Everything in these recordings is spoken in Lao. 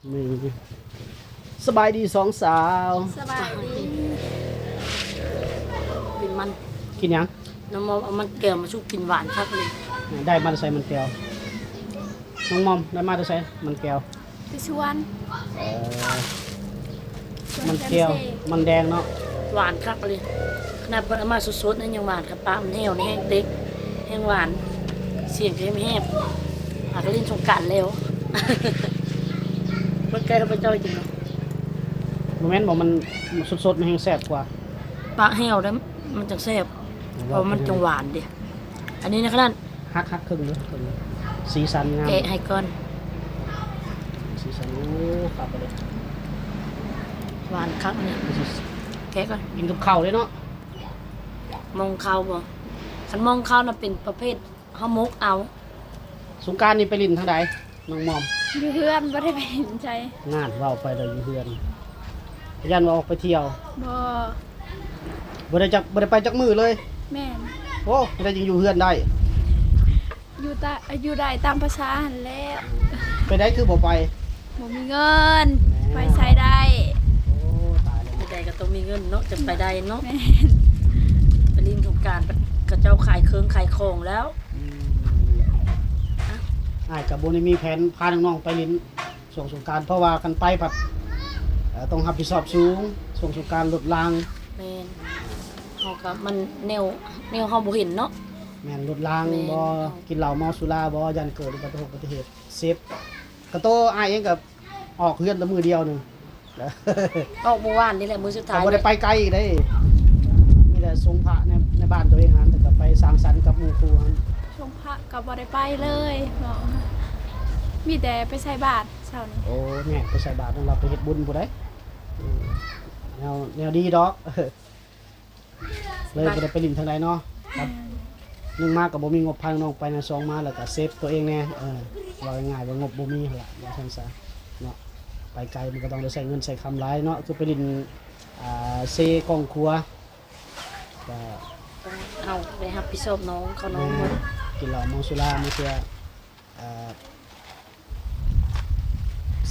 ນີ້ ສະບາຍດີສອງສາວ. ສະບາຍດີ. ກິນມັນ ກິນຫຍັງ? ນ້ອງມອມເອົາມັນແກວມາສູ່ກິນ ຫວານຄັກເລີຍ. ໄດ້ມາແຕ່ໃສມັນແກວ? ນ້ອງມອມໄດ້ມາແຕ່ໃສມັນແກວ? ໄປສວນ. ເອີ ມັນແກວ ມັນແດງເນາະ. ຫວານຄັກເລີຍ. ຂະໜາດເພິ່ນເອົາມາສົດໆ ຍັງຫວານ. ຄັນປະມັນແຫ້ວນີ້ແຮງເຕັກ ແຮງຫວານ. ສຽງກໍແຮງແຮບ. ຫາກະຫຼິ້ນສົງການແລ້ວ. ເບິ່ງໃກ້ເຮົາໄປຈ່ອຍກິນເນາະ. ບໍ່ແມ່ນບໍ່ ມັນສົດໆ ມັນແຮງແຊບກວ່າ. ປະແຫ້ວແລ້ວມັນຈັ່ງແຊບ ເພາະມັນຈັ່ງຫວານເດ້. ອັນນີ້ນະ ຂະໜາດ ຫັກ ຫັກເຄິ່ງເດີ ເຄິ່ງເດີ. ສີສັນງາມ. ແກະໃຫ້ກ່ອນ. ສີສັນ ໂອ້ ຄັກເລີຍ. ຫວານຄັກນີ້. ແກະກ່ອນ. ກິນກັບເຂົ້າເດ້ເນາະ. ໝ່ອງເຂົ້າບໍ່? ຄັນໝ່ອງເຂົ້ານະ ເປັນປະເພດເຮົາໝົກເອົາ. ສົງການນີ້ໄປຫຼິ້ນທາງໃດ ນ້ອງມອມ? ຢູ່ເຮືອນ ບໍ່ໄດ້ໄປຫຼິ້ນໃສ. ນັ້ນ ເວົ້າໄປແລ້ວຢູ່ເຮືອນ. ຢ້ານວ່າອອກໄປທ່ຽວ. ບໍ່ ບໍ່ໄດ້ຈັກ ບໍ່ໄດ້ໄປຈັກມື້ເລີຍ. ແມ່ນ. ໂອ້ ໄດ້ຈຶ່ງຢູ່ເຮືອນໄດ້. ຢູ່ຕາ ຢູ່ໄດ້ຕາມພາສາຫັ້ນແຫຼະ. ໄປໃດຄືບໍ່ໄປ? ບໍ່ມີເງິນ. ແມ່ນ. ໄປໃສໄດ້? ໂອ້ ຕາຍແລ້ວ. ໄປໃດກໍຕ້ອງມີເງິນເນາະ ຈັ່ງໄປໄດ້ເນາະ. ແມ່ນ. ໄປຫຼິ້ນສົງການ ເຂົາເຈົ້າຂາຍເຄື່ອງຂາຍຂອງແລ້ວ. ອືມ. ອ້າຍກໍບໍ່ໄດ້ມີແຜນພານ້ອງໆໄປຫຼິ້ນ ຊ່ວງສົງການ ເພາະວ່າຄັນໄປພັດ ເອີ ຕ້ອງຮັບຜິດຊອບສູງ ຊ່ວງສົງການລົດລາງ. ແມ່ນ. ເຮົາກໍມັນແນວ ແນວເຮົາບໍ່ເຫັນເນາະ. ແມ່ນ ລົດລາງ. ແມ່ນ. ບໍ່ ກິນເຫຼົ້າເມົາສຸລາບໍ່ ຢ້ານເກີດອຸບັດຕິເຫດ ເສບ. ກະໂຕອ້າຍເອງກໍອອກເຮືອນແຕ່ມື້ດຽວໜຶ່ງ ອອກມື້ວານນີ້ແຫຼະ ມື້ສຸດທ້າຍ ກໍບໍ່ໄດ້ໄປໄກອີກເດ້. ມີແຕ່ສົງພະໃນ ໃນບ້ານໂຕເອງຫັ້ນ ແລ້ວກໍໄປສັງສັນກັບໝູ່ຄູ່ຫັ້ນ. ສົງພະກໍບໍ່ໄດ້ໄປເລີຍເນາະ ມີແຕ່ໄປໃສ່ບາດເຊົ້ານີ້. ໂອ້ ແມ່ນ ໄປໃສ່ບາດນັ້ນ ລາວໄປເຮັດບຸນພຸ້ນໃດ໋. ອືມ ແນວ ແນວດີດອກ. ເລີຍບໍ່ໄດ້ໄປຫຼິ້ນທາງໃດເນາະ. ແມ່ນ. ໜຶ່ງມາກໍບໍ່ມີງົບພານ້ອງໄປນະ ສອງມາແລ້ວກໍເຊບຕົວເອງແດ່. ເອີ ເວົ້າງ່າຍໆວ່າງົບບໍ່ມີຫັ້ນລະ ວ່າຊັ້ນຊະເນາະ. ໄປໄກມັນກໍຕ້ອງໄດ້ໃຊ້ເງິນໃຊ້ຄຳຫຼາຍເນາະ ຄືໄປຫຼິ້ນ ອ່າ ເຊກອງຂົວ ກໍຕ້ອງເຮົາໄດ້ຮັບຜິດຊອບນ້ອງເຂົາເນາະ. ແມ່ນ. ກິນເຫຼົ້າເມົາສຸລາ ບາງເທື່ອ ອ່າ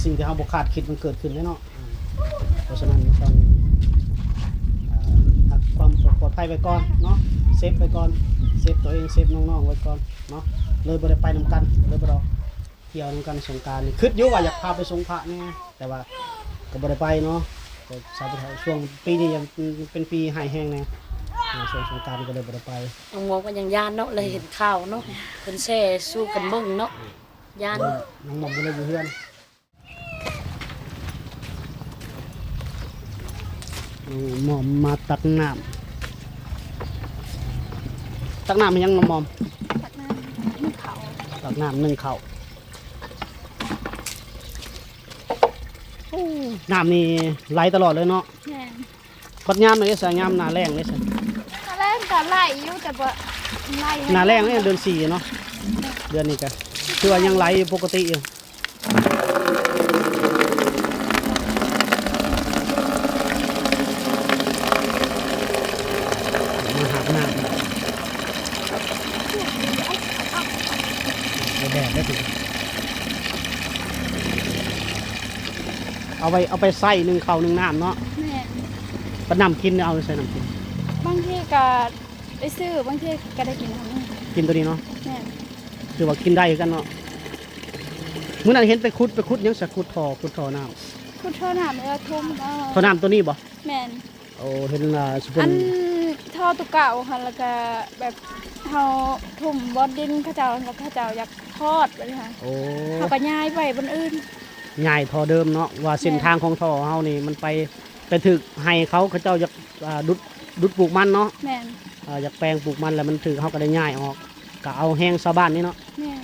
ສິ່ງທີ່ເຮົາບໍ່ຄາດຄິດມັນເກີດຂຶ້ນແລ້ວເນາະ. ເພາະສະນັ້ນຕ້ອງ ເອີ ຮັກຄວາມປອດໄພໄວ້ກ່ອນເນາະ ເຊບໄວ້ກ່ອນ ເຊບຕົວເອງ ເຊບນ້ອງໆໄວ້ກ່ອນເນາະ. ເລີຍບໍ່ໄດ້ໄປນຳກັນ ເລີຍບໍ່ໄດ້ອອກທ່ຽວນຳກັນສົງການນີ້. ຄິດຢູ່ວ່າຢາກພາໄປສົງພະແດ່ ແຕ່ວ່າກໍບໍ່ໄດ້ໄປເນາະ. ກໍສາວຜູ້ເຖົ້າ ຊ່ວງປີນີ້ຍັງເປັນປີຮ້າຍແຮງແດ່ ຊ່ວງສົງການກໍເລີຍບໍ່ໄດ້ໄປ. ນ້ອງມອມກໍຍັງຢ້ານເນາະ ເລີຍເຫັນຂ່າວເນາະ ເພິ່ນແຊສູ່ກັນເບິ່ງເນາະ. ຢ້ານ ນ້ອງມອມກໍເລີຍຢູ່ເຮືອນ. ນ້ອງມອມມາຕັກນ້ຳ ຕັກນ້ຳເຮັດຫຍັງນ້ອງມອມ? ຕັກນ້ຳໜຶ້ງເຂົ້າ ຕັກນ້ຳໜຶ້ງເຂົ້າ. ໂອ້ ນ້ຳນີ້ໄຫຼຕະຫຼອດເລີຍເນາະ. ແມ່ນ. ບັດຍາມໃດຊະ? ຍາມໜ້າແລ້ງເດຊະ? ໜ້າແລ້ງກໍໄຫຼຢູ່ ແຕ່ບໍ່ໄຫຼ ໜ້າແລ້ງນີ້ເດືອນສີ່ເນາະ. ແມ່ນ. ເດືອນນີ້ກໍຖືວ່າຍັງໄຫຼຢູ່ປົກກະຕິຢູ່. ມາຫາບນ້ຳ ແດດເດ້. ເອົາໄວ້ ເອົາໄປໃຊ້ໜຶ້ງເຂົ້າໜຶ້ງນ້ຳເນາະ. ແມ່ນ. ບັດນ້ຳກິນ ເອົາໃສ່ນ້ຳກິນ? ບາງທີກໍໄປຊື້ ບາງທີກໍໄດ້ກິນເທົ່ານີ້ ກິນໂຕນີ້ເນາະ. ແມ່ນ. ຖືວ່າກິນໄດ້ຄືກັນເນາະ. ມື້ນັ້ນເຫັນໄປຂຸດ ໄປຂຸດຫຍັງຊະ? ຂຸດທໍ່ ຂຸດທໍ່ນ້ຳ ຂຸດທໍ່ນ້ຳ ແລ້ວຖົມ ເອີ ທໍ່ນ້ຳໂຕນີ້ບໍ່? ແມ່ນ. ໂອ້ ເຫັນ ອ່າ ຊິເປັນ ອັນທໍ່ຕົວເກົ່າຫັ້ນ ແລ້ວກະແບບເຮົາຖົມບ່ອນດິນເຂົາເຈົ້າ ແລ້ວເຂົາເຈົ້າຢາກທອດແບບນີ້ຫັ້ນ. ໂອ້ ເຮົາກໍຍ້າຍໄປບ່ອນອື່ນ. ຍ້າຍທໍ່ເດີມເນາະ ວ່າເສັ້ນທາງຂອງທໍ່ເຮົານີ້ມັນໄປ ໄປຖືກໄຮ່ເຂົາ ເຂົາເຈົ້າຢາກ ອ່າ ດຸດ ດຸດປູກມັນເນາະ. ແມ່ນ. ອ່າ ຢາກແປງປູກມັນ ແລ້ວມັນຖືກ ເຮົາກໍໄດ້ຍ້າຍອອກ ກໍເອົາແຮງຊາວບ້ານນີ້ເນາະ. ແມ່ນ.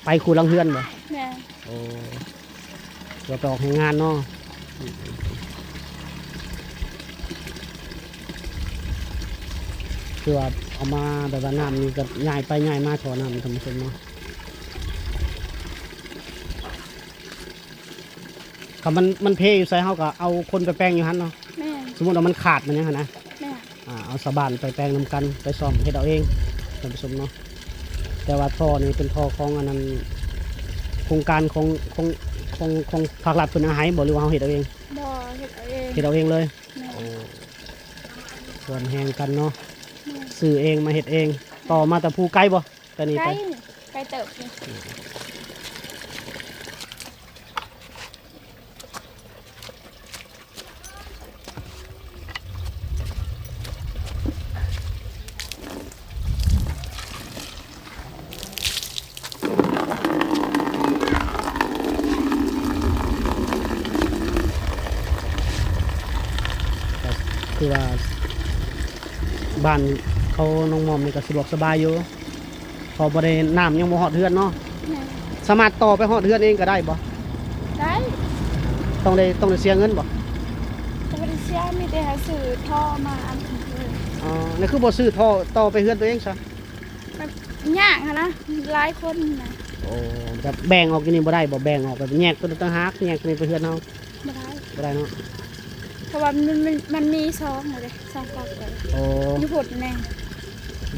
ໄປຄູ່ຫຼັງເຮືອນບໍ່? ແມ່ນ. ໂອ້ ເພື່ອໄປອອກແຮງງານເນາະ. ຄືວ່າເອົາມາແບບວ່ານ້ຳນີ້ກໍຍ້າຍໄປຍ້າຍມາ ທໍ່ນ້ຳ ທ່ານຜູ້ຊົມເນາະ. ຄັນມັນ ມັນເພຢູ່ໃສ ເຮົາກໍເອົາຄົນໄປແປງຢູ່ຫັ້ນເນາະ. ແມ່ນ. ສົມມຸດວ່າມັນຂາດມັນຫຍັງຫັ້ນນະ. ແມ່ນ. ອ່າ ເອົາຊາວບ້ານໄປແປງນຳກັນ ໄປສ້ອມເຮັດເອົາເອງ ທ່ານຜູ້ຊົມເນາະ. ແຕ່ວ່າທໍ່ນີ້ເປັນທໍ່ຂອງອັນນັ້ນ ໂຄງການຂອງ ຂອງ ຂອງ ຂອງພາກລັດເພິ່ນເອົາໃຫ້ບໍ່ ຫຼືວ່າເຮົາເຮັດເອົາເອງ? ບໍ່ ເຮັດເອົາເອງ. ເຮັດເອົາເອງເລີຍ? ແມ່ນ. ໂອ້ ສ່ວນແຮງກັນເນາະ. ແມ່ນ. ຊື້ເອງ ມາເຮັດເອງ. ຕໍ່ມາແຕ່ພູໄກບໍ່? ແຕ່ນີ້ໄປ ໄກ ໄກເຕີບນີ້. ກໍຄືວ່າ ບ້ານເຂົາໜອງມ່ອມນີ້ກໍສະດວກສະບາຍຢູ່. ເພາະບໍ່ໄດ້ ນ້ຳຍັງບໍ່ຮອດເຮືອນເນາະ. ແມ່ນ. ສາມາດຕໍ່ໄປຮອດເຮືອນເອງກໍໄດ້ບໍ່? ໄດ້. ຕ້ອງໄດ້ ຕ້ອງໄດ້ເສຍເງິນບໍ່? ກໍບໍ່ໄດ້ເສຍ ມີແຕ່ໃຫ້ຊື້ທໍ່ມາອັນ. ອໍ ແລ້ວຄືບໍ່ຊື້ທໍ່ຕໍ່ໄປເຮືອນຕົວເອງຊະ? ແບບຍາກຫັ້ນນະ ຫຼາຍຄົນນະ. ໂອ້ ແບບແບ່ງອອກຢູ່ນີ້ບໍ່ໄດ້ບໍ່? ແບ່ງອອກແບບແຍກຕົວນັ້ນຕ່າງຫາກ ແຍກຕົວນີ້ໄປເຮືອນເຮົາ. ບໍ່ໄດ້. ບໍ່ໄດ້ເນາະ ເພາະວ່າມັນ ມັນ ມັນມີຊ່ອງເດ້ ຊ່ອງກັກໄວ້. ໂອ້ ຢູ່ພຸ້ນແນ່.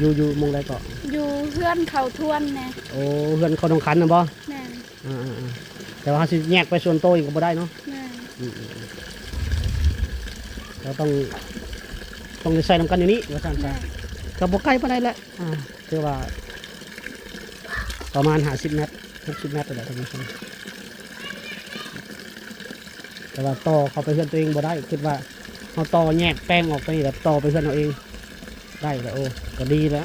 ຢູ່ ຢູ່ໝ່ອງໃດເກາະ? ຢູ່ເຮືອນເຂົາທວນແນ່. ໂອ້ ເຮືອນເຂົາໜອງຄັນນະບໍ່? ແມ່ນ. ອ່າໆໆ ແຕ່ວ່າເຮົາຊິແຍກໄປສ່ວນໂຕອີກກໍບໍ່ໄດ້ເນາະ. ແມ່ນ. ອືມໆ ເຮົາຕ້ອງ ຕ້ອງໄດ້ໃຊ້ນຳກັນຢູ່ນີ້ວ່າຊັ້ນຊະ. ແມ່ນ. ກໍບໍ່ໄກປານໃດແຫຼະ ອ່າ ຖືວ່າປະມານຫ້າສິບແມັດ ຫົກສິບແມັດແຫຼະທ່ານຜູ້ຊົມ. ແຕ່ວ່າຕໍ່ເຂົ້າໄປເຮືອນຕົວເອງບໍ່ໄດ້ ຄິດວ່າເຮົາຕໍ່ແຍກແປງອອກໄປນີ້ ແລ້ວຕໍ່ໄປເຮືອນເຮົາເອງໄດ້ແລ້ວ ໂອ້ ກໍດີແລ້ວ.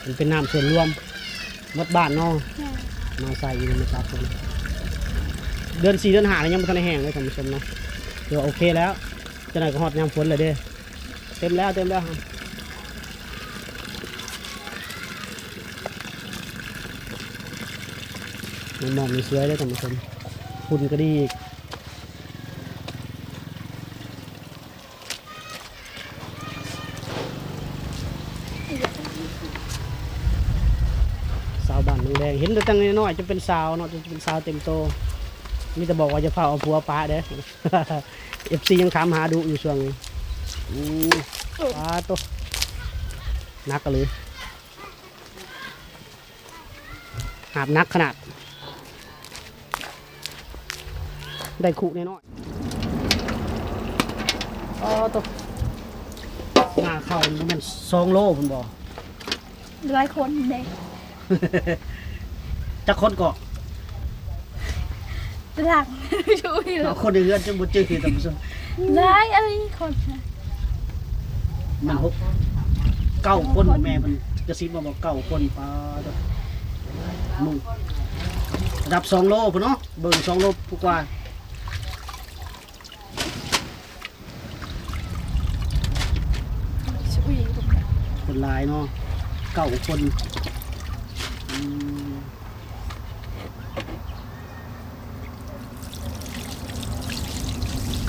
ມັນເປັນນ້ຳສ່ວນລວມໝົດບ້ານເນາະ. ແມ່ນ. ມາໃສ່ຢູ່ໃນມາຕັກ ເດືອນສີ່ເດືອນຫ້າແລ້ວຍັງບໍ່ທັນໄດ້ແຫ້ງເລີຍທ່ານຜູ້ຊົມເນາະ. ຖືວ່າໂອເຄແລ້ວ ຈັກໜ້ອຍກໍຮອດຍາມຝົນແລ້ວເດ້. ເຕັມແລ້ວ ເຕັມແລ້ວ ໝອກນີ້ສວຍເດ້ທ່ານຜູ້ຊົມ ຝຸ່ນກໍດີອີກ. ສາວບ້ານໜອງແດງ ເຫັນແຕ່ຕັ້ງແຕ່ນ້ອຍ ຈົນເປັນສາວເນາະ ຈົນເປັນສາວເຕັມໂຕ. ມີແຕ່ບອກວ່າຢ່າຟ້າວເອົາຜົວປະເດີ້. ເອັຟຊີຍັງຖາມຫາດຸຢູ່ຊ່ວງນີ້. ອືມ ປາໂຕ ໜັກອີ່ຫຼີ. ຫາບໜັກຂະໜາດ ໄດ້ຄຸແນ່ນອນ. ອໍ ໂຕ ໜ້າເຂົ້ານີ້ບໍ່ແມ່ນສອງໂລພຸ້ນບໍ່? ຫຼາຍຄົນເດ້. ຈັກຄົນເກາະ? ຫຼັງ ຄົນໃນເຮືອນຈົນບໍ່ຈື່ ທ່ານຜູ້ຊົມ. ຫຼາຍອີ່ຫຼີຄົນ ມັນຫົກ ເກົ້າຄົນ ແມ່ເພິ່ນກະຊິບມາບອກເກົ້າຄົນ. ປາດ ໜຶ່ງ ລະດັບສອງໂລພຸ້ນເນາະ ເບິ່ງສອງໂລກວ່າ. ຄົນຫຼາຍເນາະ ເກົ້າຄົນ. ອືມ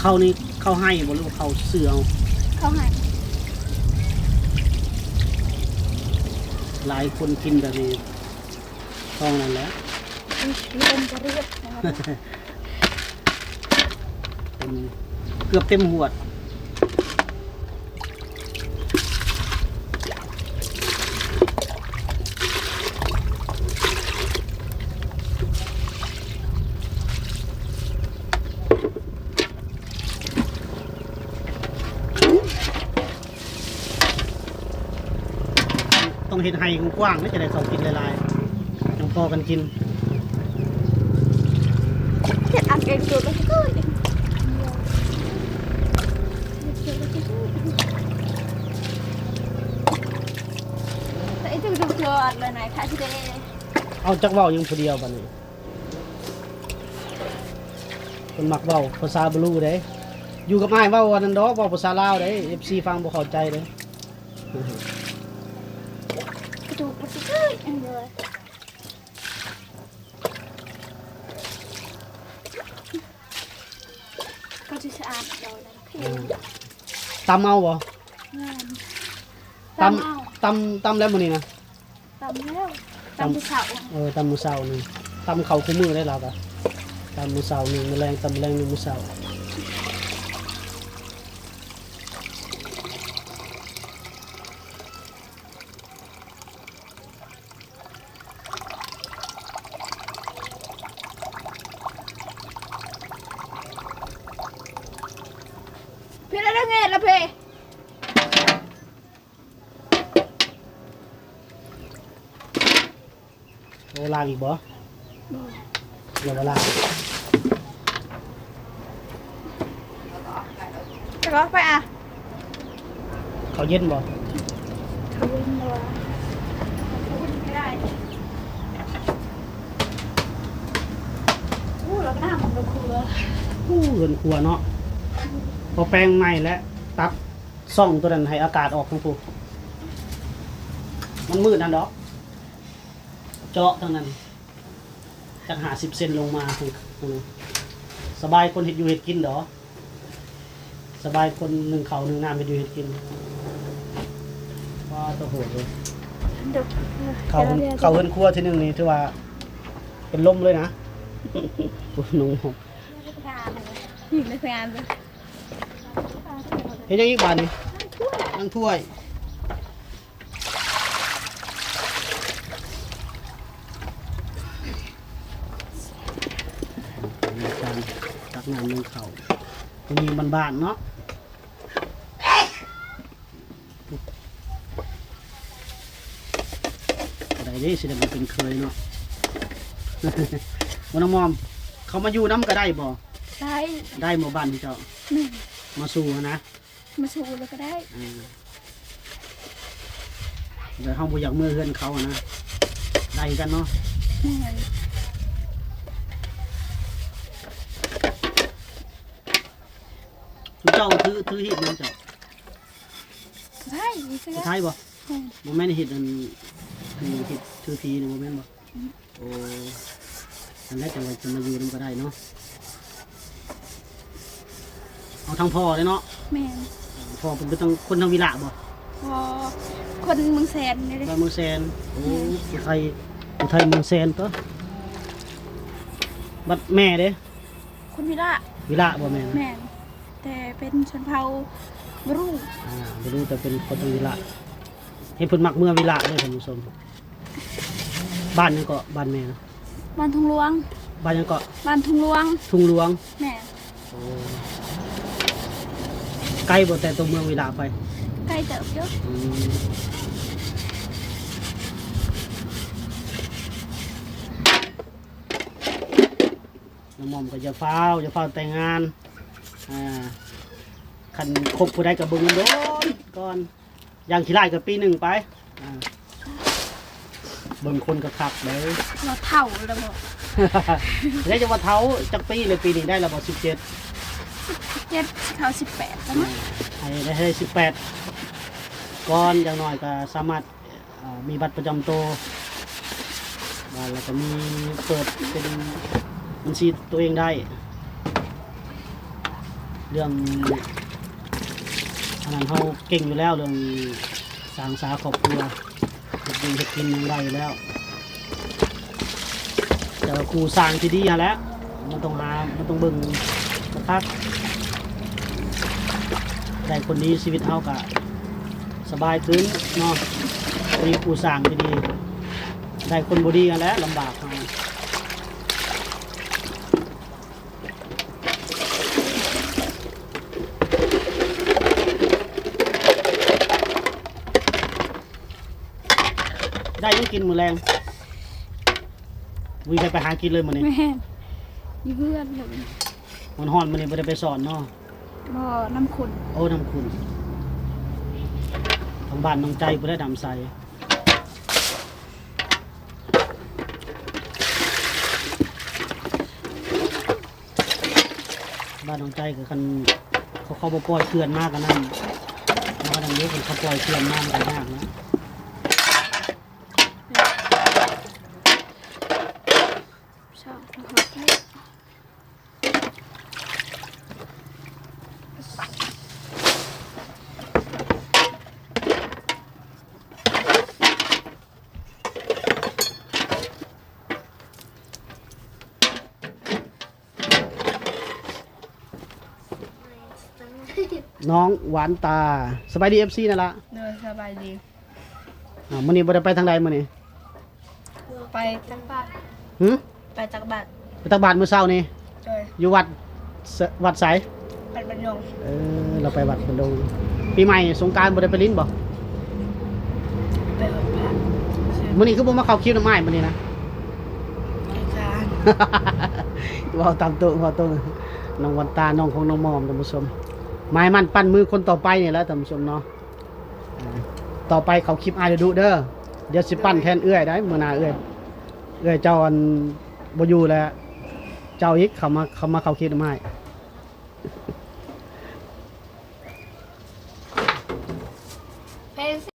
ເຂົ້ານີ້ເຂົ້າໄຮ່ບໍ່ ຫຼືວ່າເຂົ້າຊື້ເອົາ? ເຂົ້າໄຮ່. ຫຼາຍຄົນກິນແບບນີ້ຕ້ອງນັ້ນແຫຼະ. ເປັນເກືອບເຕັມຫວດ. ຕ້ອງເຮັດໄຮ່ກວ້າງໆ ແລ້ວຈະໄດ້ເຂົ້າກິນຫຼາຍໆ ຈັ່ງພໍກັນກິນ. ເຮັດອັນເອງໂດດແລ້ວກໍເກີດເອງ ແຕ່ອີກໂດດເກີດແລ້ວນາຍ ຖ້າຊິໄດ້ ເອົາ ຈັກເວົ້າຫຍັງຜູ້ດຽວບັດນີ້. ເພິ່ນມັກເວົ້າພາສາບລູເດ້ ຢູ່ກັບອ້າຍເວົ້າອັນນັ້ນດອກ ເວົ້າພາສາລາວເດ້ ເອັຟຊີຟັງບໍ່ເຂົ້າໃຈເດ້. ກະດູກມັນຊິເກີດອັນດຽວ ກໍຊິສະອາດດອກ. ອືມ ຕຳເອົາບໍ່? ແມ່ນ ຕຳ ຕຳເອົາ ຕຳ ຕຳແລ້ວມື້ນີ້ນະ? ຕຳແລ້ວ ຕຳ ຕຳມື້ເຊົ້າ. ເອີ ຕຳມື້ເຊົ້ານີ້ ຕຳເຂົ້າຄູ່ມື້ໄດ໋ລາວກະ ຕຳມື້ເຊົ້າໜຶ່ງ ມື້ແລງ ຕຳມື້ແລງໜຶ່ງ ມື້ເຊົ້າ. ໂອ້ ລ້າງອີກບໍ່? ບໍ່ ຍັງບໍ່ລ້າງ. ແລ້ວກໍໄປອະ ເຂົ້າເຢັນບໍ່? ເຂົ້າເຢັນບໍ່? ໂອ້ ແລ້ວກໍນ້ຳມັນກໍຄົວ ໂອ້ ເຮືອນຄົວເນາະ. ພໍແປງໃໝ່ແລ້ວ ຕັດຊ່ອງຕົວນັ້ນໃຫ້ອາກາດອອກທາງພຸ້ນ ມັນມືດຫັ້ນດອກ. ເຈາະທາງນັ້ນຈັກຫ້າສິບເຊັນລົງມາ ສະບາຍຄົນເຮັດຢູ່ເຮັດກິນດອກ ສະບາຍຄົນໜຶ້ງເຂົ້າໜຶ້ງນ້ຳເຮັດຢູ່ເຮັດກິນ. ວ້າ ໂຕໂຫດເລີຍ ເຂົ້າ ເຂົ້າເຮືອນຄົວທີໜຶ່ງນີ້ຖືວ່າເປັນລົມເລີຍນະ. ໂອ້ ໜຸ່ງ ເຮັດຫຍັງອີກບາດນີ້? ລ້າງຖ້ວຍ ລ້າງຖ້ວຍ. ໃນການຕັກນ້ຳໜຶ້ງເຂົ້າ ອັນນີ້ບ້ານໆເນາະ. ບໍ່ໄດ້ເດ້ ຊິໄດ້ມາເປັນເຂີຍເນາະ. ບໍ່ ນ້ອງມອມ ເຂົາມາຢູ່ນຳກໍໄດ້ບໍ່? ໄດ້ ໄດ້ບໍ່ ບ້ານເຈົ້າ? ແມ່ນ ມາສູ່ຫັ້ນນະ. ມາສູ່ແລ້ວກໍໄດ້ ອ່າ ແຕ່ເຮົາບໍ່ຢາກເມືອເຮືອນເຂົາຫັ້ນນະ ໄດ້ຄືກັນເນາະ. ແມ່ນ ເຈົ້າຖື ຖືຮີດນຳເຈົ້າ ໄດ້ ໄດ້ບໍ່? ແມ່ນ ບໍ່ແມ່ນຮີດອັນ ຄືຮີດຖືຜີນີ້ ບໍ່ແມ່ນບໍ່? ໂອ້ ນັ້ນແຫຼະ ຈັ່ງວ່າຈະມາຢູ່ນຳກໍໄດ້ເນາະ. ເອົາທາງພໍ່ເດ້ເນາະ. ແມ່ນ ພໍ່ເພິ່ນເປັນທາງ ຄົນທາງວິລະບໍ່? ບໍ່ ຄົນເມືອງແສນນີ້ເດ້. ຄົນເມືອງແສນ. ໂອ້ ແມ່ນ ຜູ້ໄທ ຜູ້ໄທເມືອງແສນຕົວະ. ບັດແມ່ເດ້? ຄົນວິລະ. ວິລະບໍ່ແມ່ນ? ແມ່ນ ແຕ່ເປັນຊົນເຜົ່າບຣູ. ອ່າ ບຣູ ແຕ່ເປັນຄົນທາງວິລະ. ເຫັນເພິ່ນມັກເມືອວິລະເດ້ທ່ານຜູ້ຊົມ. ບ້ານຫຍັງເກາະ ບ້ານແມ່ນະ? ບ້ານທົ່ງຫຼວງ. ບ້ານຫຍັງເກາະ? ບ້ານທົ່ງຫຼວງ. ທົ່ງຫຼວງ. ແມ່ນ. ໂອ້ ໄກບໍ່ແຕ່ຕົວເມືອງວິລະໄປ? ໄກເຕີບຢູ່. ອືມ ນ້ອງມອມກໍຢ່າຟ້າວ ຢ່າຟ້າວແຕ່ງງານ. ອ່າ ຄັນຄົບຜູ້ໃດກໍເບິ່ງໂດນກ່ອນ. ຢ່າງຂີ້ລ້າຍກໍປີໜຶ່ງໄປ. ອ່າ ເບິ່ງຄົນກໍຄັກເດີ. ວ່າເຖົ້າແລ້ວບໍ່? ແລ້ວຈະວ່າເຖົ້າ ຈັກປີແລ້ວ? ປີນີ້ໄດ້ແລ້ວບໍ່? ສິບເຈັດ ສິບເຈັດ ເຂົ້າສິບແປດແລ້ວ. ອ່າ ໃຫ້ໄດ້ ໃຫ້ໄດ້ສິບແປດກ່ອນ ຢ່າງໜ້ອຍກໍສາມາດ ອ່າ ມີບັດປະຈຳໂຕ ແລ້ວກໍມີ ເປີດເປັນບັນຊີຕົວເອງໄດ້. ເລື່ອງອັນນັ້ນເຮົາເກັ່ງຢູ່ແລ້ວ ເລື່ອງສ້າງສາຄອບຄົວ ເຮັດຢູ່ເຮັດກິນຫຍັງໄດ້ຢູ່ແລ້ວ. ແຕ່ວ່າຄູ່ສ້າງທີ່ດີຫັ້ນແຫຼະ ມັນຕ້ອງຫາ ມັນຕ້ອງເບິ່ງຄັກໆ ໄດ້ຄົນດີ ຊີວິດເຮົາກະສະບາຍຂຶ້ນເນາະ. ມີຄູ່ສ້າງທີ່ດີ ໄດ້ຄົນບໍ່ດີຫັ້ນແຫຼະ ລຳບາກເຮົາ. ໄດ້ຫຍັງກິນມື້ແລງ? ບໍ່ມີໃຜໄປຫາກິນເລີຍມື້ນີ້? ແມ່ນ ຢູ່ເຮືອນ. ຮ້ອນໆ ມື້ນີ້ບໍ່ໄດ້ໄປສອນເນາະ? ບໍ່ ນ້ຳຂຸ້ນ. ໂອ້ ນ້ຳຂຸ້ນ ທາງບ້ານນ້ອງໃຈພຸ້ນແຫຼະ ນ້ຳໃສ. ບ້ານໜອງໃຈກໍຄັນເຂົາ ເຂົາບໍ່ປ່ອຍເຂື່ອນມາກໍນັ້ນ ມານັ້ນເດ້ ຄັນເຂົາປ່ອຍເຂື່ອນມາມັນກໍຍາກນະ. ນ້ອງຫວານຕາ ສະບາຍດີ ເອັຟຊີ ນັ້ນລະ. ໂດຍ ສະບາຍດີ. ອ້າວ ມື້ນີ້ບໍ່ໄດ້ໄປທາງໃດມື້ນີ້? ໄປຕັກບາດ. ຫື? ໄປຕັກບາດ. ໄປຕັກບາດມື້ເຊົ້ານີ້? ໂດຍ. ຢູ່ວັດ ສ- ວັດໃສ? ວັດບ້ານດົງ. ເອີ ລາວໄປວັດບ້ານດົງ. ປີໃໝ່ສົງການບໍ່ໄດ້ໄປຫຼິ້ນບໍ່? ໄປວັດພະ. ມື້ນີ້ຄືບໍ່ມາເຂົ້າຄິວນຳອ້າຍມື້ນີ້ນະ? ເວົ້າຕາມຕົງ ເວົ້າຕົງ ນ້ອງວັນຕາ ນ້ອງຂອງນ້ອງໝອມ ທ່ານຜູ້ຊົມ ໝາຍໝັ້ນປັ້ນມືຄົນຕໍ່ໄປນີ້ແຫຼະ ທ່ານຜູ້ຊົມເນາະ. ເອີ ຕໍ່ໄປເຂົ້າຄລິບອ້າຍດຸໆເດີ ດຽວຊິປັ້ນແທນເອື້ອຍໄດ໋ ມື້ໜ້າເອື້ອຍ ເອື້ອຍເຈົ້າ ອັນ ບໍ່ຢູ່ແລ້ວ ເຈົ້າອີກເຂົ້າມາ ເຂົ້າມາເຂົ້າຄລິບນຳອ້າຍ.